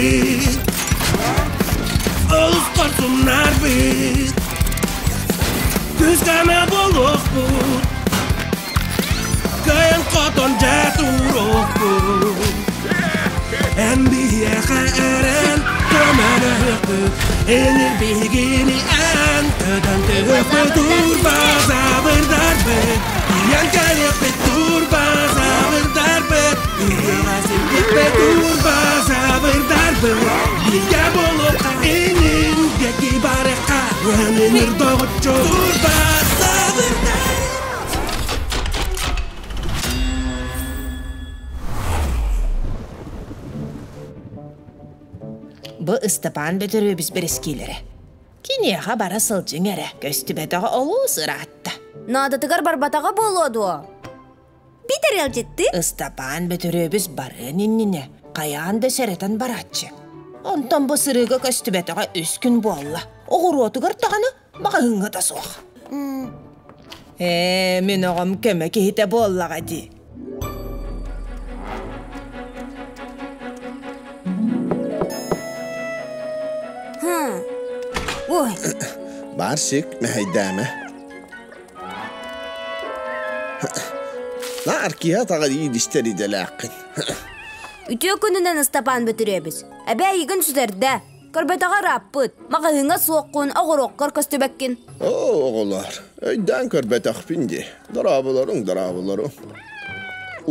Күүстээхтэрбит, олус хорсуннарбыт, күүс-көмө буолуохпут, кыайан-хотон дьэ туруохпут. Эн биһиэхэ эрэн көмөлөһүөхпүт, Энир биһигини эн көтөн түһүөхпүт, Турбазаврдарбыт, тиийэн кэлиэхпит, Турбазаврдарбыт, үйэҕэ сирдиэхпит, Турбазаврдарбыт, бииргэ буолуохха, инин диэки барыахха, Өнүнүр доҕоччу, Турбазаврдар. Бу Ыстапаан Бөтөрүөбүс бэрэскиилэрэ. Киниэхэ бара сылдьыҥ эрэ, көстүбэтэҕэ олус ыраатта. Наадатыгар барбатаҕа буолуо дуо? Битэр ыалдьыттыы. Ыстапаан Бөтөрүөбүс барыан иннинэ хайаан да сэрэтэн барааччы. Онтон бу сырыыга көстүбэтэҕэ үс күн буолла. Оҕуруотугар даҕаны маҕаһыыҥҥа да суох. Ээ, мин оҕом көмө киһитэ буоллаҕа дии. Ой. Барсик, мэһэйдээмэ. Наар киһи атаҕар иилистэр идэлээххин. Үтүө күнүнэн Ыстапаан Бөтүрүөбүс. Эбээ эйигин сүтэрдэ. Көрбөтөҕө ырааппыт. Маҕаһыыҥҥа суоххун, оҕуруоккар көстүбэккин. Оо, оҕолоор, өйдөөн көрбөтөхпүн дии. Дорооболоруҥ, дорооболоруҥ.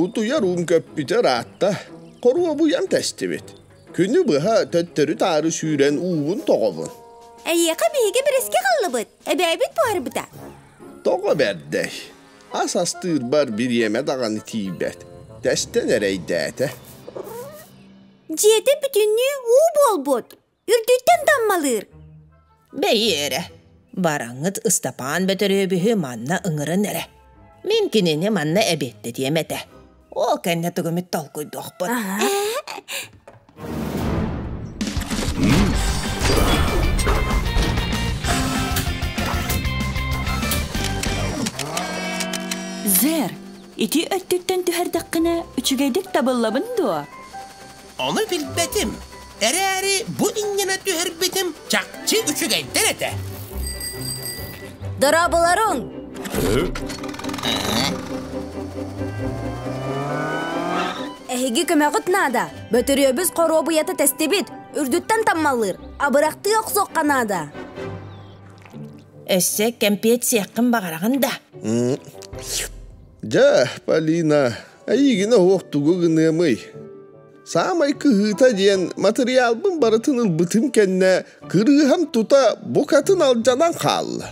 Утуйар уум көппүтэ ыраатта. Хоруобуйам тэстибит. Күнү быһа төттөрү-таары сүүрэн уубун тоҕобун. Эйиэхэ биһиги бэрэски аҕаллыбыт. Эбээбит буһарбыта. Тоҕо бэрдэй. Ас астыырбар бириэмэ даҕаны тиийбэт. Тэстэн эрэйдээтэ. Дьиэтэ бүтүннүү уу буолбут. Үрдүттэн таммалыыр. Бэйи эрэ, бараҥҥыт Ыстапаан Бөтөрүөбүһү манна ыҥырын эрэ. Мин кинини манна эбиэттэтиэм этэ. Ол кэннэ тугумит толкуйдуохпут. Зер, ити өттүттэн түһэрдэххинэ үчүгэйдик табыллабын дуо? Ону билбэтим. Эрээри бу инньэнэ түһэрбитим чахчы үчүгэйдэр этэ. Дорооболоруҥ! Эһиги көмөҕүт наада. Бөтөрүөбүс хоруобуйата тэстибит. Үрдүттэн таммалыыр. Абырахтыы охсуохха наада. Өссө кэмпиэт сиэххин баҕараҕын да? Дьэ, Полина, Эйигин оһох тугу гыныамый? Саамай кыһыыта диэн матырыйаалбын барытын ылбытым кэннэ кырыыһам тута букатын алдьанан хаалла.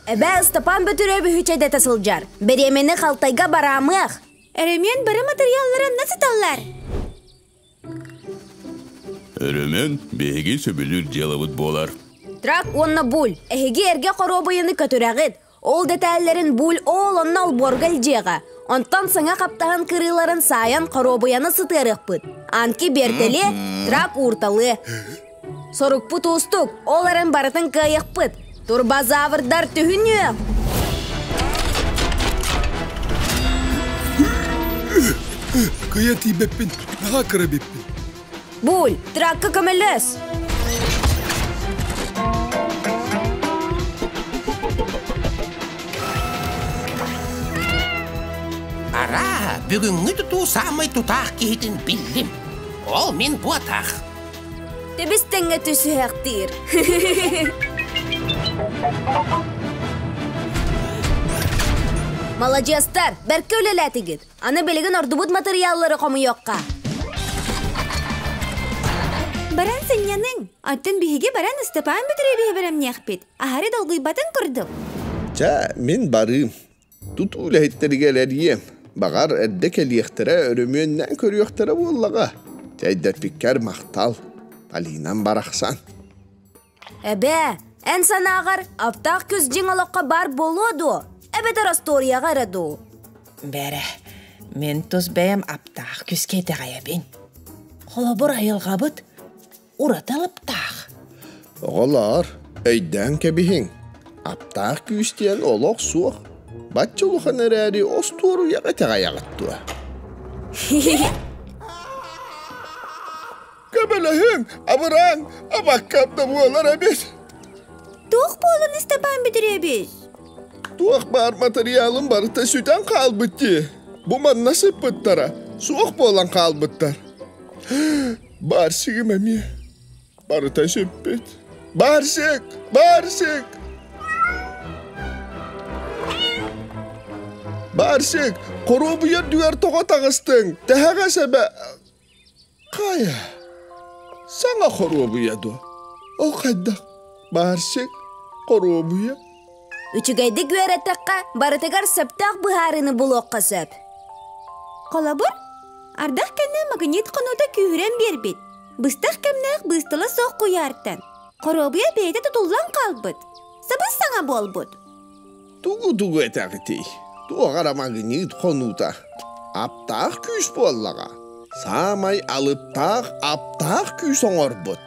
Эбээ Ыстапаан Бөтүрүөбүһү чэйдэтэ сылдьар. Бириэмэни халтайга бараамыах. Өрөмүөн бары матырыйааллара онно сыталлар. Өрөмүөн биһиги сөбүлүүр дьыалабыт буолар. Трак уонна буль. Эһиги эргэ хоруобуйаны көтүрэҕит. Ол дэтээллэрин буль оол онно олбуорга илдьиэҕэ. Онтон саҥа хаптаһын кырыыларын саайан хоруобуйаны сытыарыахпыт. Анки биэртэлиэ, трак уурталыа. Сорукпут уустук, ол эрэн барытын кыайыахпыт. Турбозаврдар түһүнүө! Кыйа тиийбэппин, наһаа кыра эбиппин. Буль, тракка көмөлөс! Арааһа, бүгүҥҥү тутуу саамай тутаах киһитин биллим. Ол мин буотах. Тэбис тэҥҥэ түсүһэхтиир. Маладьыастар, бэркэ үлэлээтигит. Аны билигин ордубут матырыйааллары хомуйуохха. Баран сынньаныҥ. Оттон биһиги баран Ыстапаан Бөтүрүөбүһү бэлэмниэхпит. Аһары долгуйбатын курдук. Чэ, мин барыым. Тутуу үлэһиттэригэр эрийиэм. Баҕар, эрдэ кэлиэхтэрэ, өрөмүөннээн көрүөхтэрэ буоллаҕа. Чэйдэппиккэр махтал. Полинам барахсан. Эбээ, эн санааҕар, аптаах күс дьиҥ олоххо баар буолуо дуо? Эбэтэр остуоруйаҕа эрэ дуу? Бэрэ, мин тус бэйэм аптаах күскэ итэҕэйэбин. Холобур, айылҕабыт ураты алыптаах. Оҕолоор, өйдөөн кэбиһиҥ. Аптаах күүс диэн олох суох. Бачча улахан эрээри остуоруйаҕа итэҕэйэҕит дуо? Көмөлөһүҥ, абыраҥ, абаккам да буолар эбит. Туох буолан Ыстапаан Бөтүрүөбүс? Туох баар матырыйаалым барыта сүтэн хаалбыт дии. Бу манна сыппыттара, суох буолан хаалбыттар. Барсигым эмиэ барыта сүппүт. Барсик! Барсик! Барсик, хоруобуйа үрдүгэр тоҕо таҕыстыҥ? Тэһэҕэс эбэ... Хайа, саҥа хоруобуйа дуо? Ол хайдах? Барсик, хоруобуйа? Үчүгэйдик үөрэттэххэ, барытыгар сөптөөх быһаарыыны булуохха сөп. Холобур, ардах кэннэ магнит хонуута күүһүрэн биэрбит. Быстах кэмнээх быыстала суох куйаартан. Хоруобуйа бэйэтэ тутуллан хаалбыт. Сабыс-саҥа буолбут. Тугу-тугу этэҕитий? Туох эрэ магнит хонуута. Аптаах күүс буоллаҕа. Саамай алыптаах аптаах күүс оҥорбут.